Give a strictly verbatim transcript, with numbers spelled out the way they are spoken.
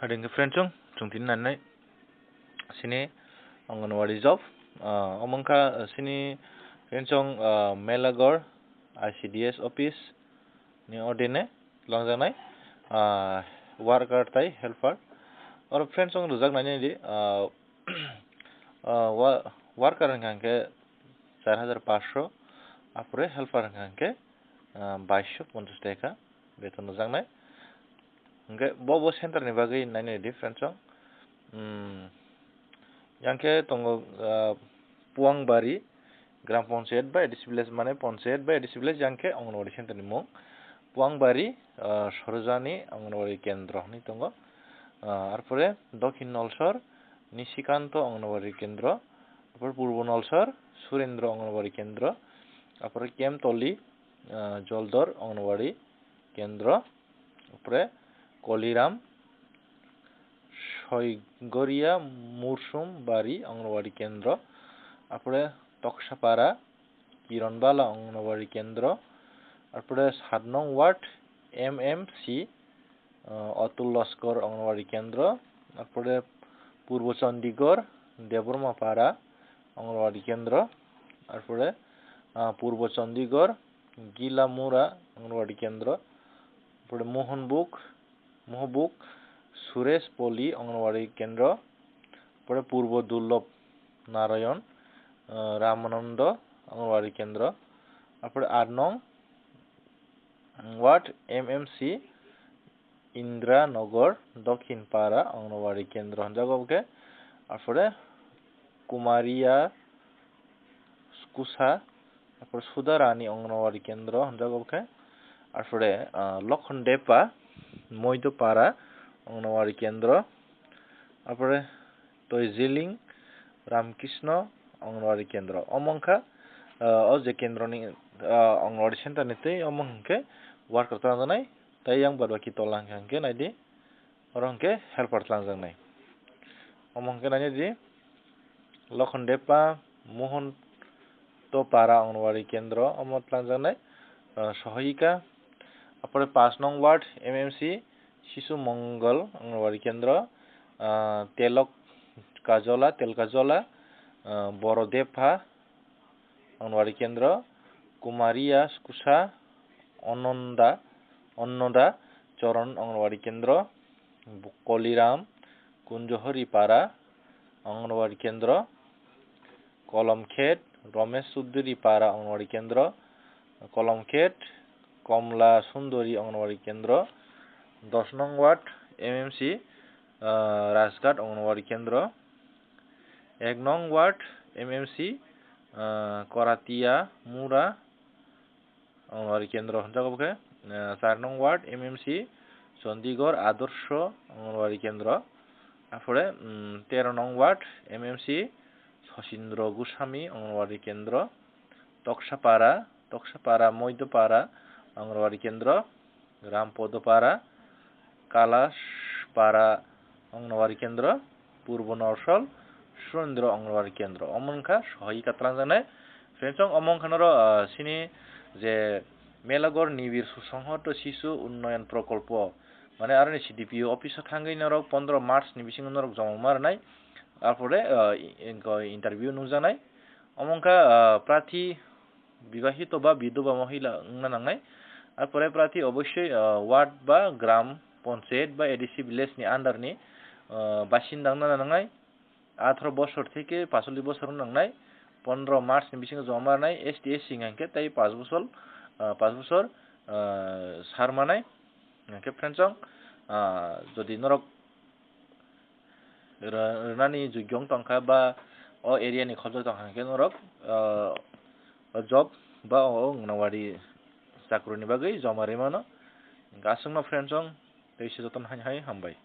Ading friend chong, chong tin nai nai. Sini Anganwadi job. Ah, omongka, ah, sini friend chong, ah, Melagor I C D S office ni ordine langjaknai, ah, worker tai helper. Oro friend chong rwjak nai nai di, ah, ah, wa-, worker hwnkha hwnkhe char hajar paanch sho, apore helper hwnkha hwnkhe, ah, baish sho ponchash taka beton rwjaknai. Hwnkhe bo, bo center ni bagwi nai nai di friend chong. Hmm, yang khe tongo, ah, Puangbari Gram Panchayat ba A D C village, mane Panchayat ba A D C village, yang khe Anganwadi center ni mung. Puangbari, ah, Sorojani Anganwadi Kendro hinwi tongo. Ah, arpore Dokhin Nolsor Nishikanto Anganwadi Kendro, arpore Purbo Nolsor Surendro Anganwadi Kendro, arpore Kemtoli, ah, Joldor Anganwadi Kendro, arpore Koliram Soigoria Mursum Bari Anganwadi Kendro, arpore Toksapara Kironbala Anganwadi Kendro, arpore sat nong ward M M C, ah, Atul Laskar Anganwadi Kendro, arpore Purbo Chandigarh Debbarma Para Anganwadi Kendro, arpore, ah, Purbo Chandigarh Gilamura Anganwadi Kendro, arpore Mohanbuk, Mohobuk Suresh Poli Anganwadi Kendro, arpore Purbo Durlab Narayan, ah, Ramanando Anganwadi Kendro, arpore aat nong ward M M C Indra Nagar Dokhin Para Anganwadi Kendro hwnjago obo khe, arpore Kumaria Kusa, arpore Sudarani Anganwadi Kendro hwnjago obo khe, arpore, ah, Lokhon Depa Moido Para Anganwadi Kendro, arpore Toijiling Ramkrishna Anganwadi Kendro. Omo wngkha, ah, o je kendroni, ah, Anganwadi center ni twi omo hwnkhe worker tangjaknai, tei yang bad baki tola hwnkhe, hwnkhe nai di, oro hwnkhe helper tangjaknai. Omo hwnkhe nai di, Lokhon Depa Mohan to Para Anganwadi Kendro omo tangjaknai, ah, sohoyika, arpore paanch nong ward M M C Shishu Mongol Anganwadi Kendro, ah, Telok Kajola, Tel Kajola, ah, Boro Depha Anganwadi Kendro, Kumaria Kusa, Ononda, Onnoda Choron Anganwadi Kendro, Koliram Kunjohori Para Anganwadi Kendro, Kolomkhet Romesh Chudhuri Para Anganwadi Kendro, Kolomkhet Komla Sundori Anganwadi Kendro, dos nong ward M M C, ah, Rajghat Anganwadi Kendro, ek nong ward M M C, ah, Koratia Mura Anganwadi Kendro hwnjago obo khe, ah, char nong ward M M C Chandigarh Adorsho Anganwadi Kendro, arpore, mm, tero nong ward M M C Sosindro Goswami Anganwadi Kendro, Toksapara, Toksapara Moidopara Anganwadi Kendro, Rampodopara, Kalaspara Anganwadi Kendro, Purbo Norsol Surendro Anganwadi Kendro. Omo wngkha sohoyika tangjaknai. Friends, omo wngkha norok, ah, sini je Melagor Nibir Susonghoto Sishu Unnoyon Prokolpo, mane aroni C D P O office o thangwi norok pondro March ni bisingo norok joma ma rwnai. Arpore, ah, i-, i-, interview nungjaknai. Omo wngkha, ah, prathi bibahito ba bidoba mohila wngna nangnai. Arpore prathi obossoi, ah, ward ba gram panchayat ba A D C village ni under ni, ah, basinda wngna nangnai. Atharo bosor theke pacholish bosor wngna nangnai. Pondro March ni bisingo joma ma rwnai. S T S C hwnkhe tei paanch bosor, ah, paanch bosor, ah, sar manai. Hwnkhe friends, ah, jodi norok rw-, rwnani jogyong tongkha ba o area ni khobjak tongkha hwnkhe norok, ah, o job ba o Anganwadi chakruni bagwi joma rwmano. Hwnkhe aswkno friends, tei se jotono hai hai hambai.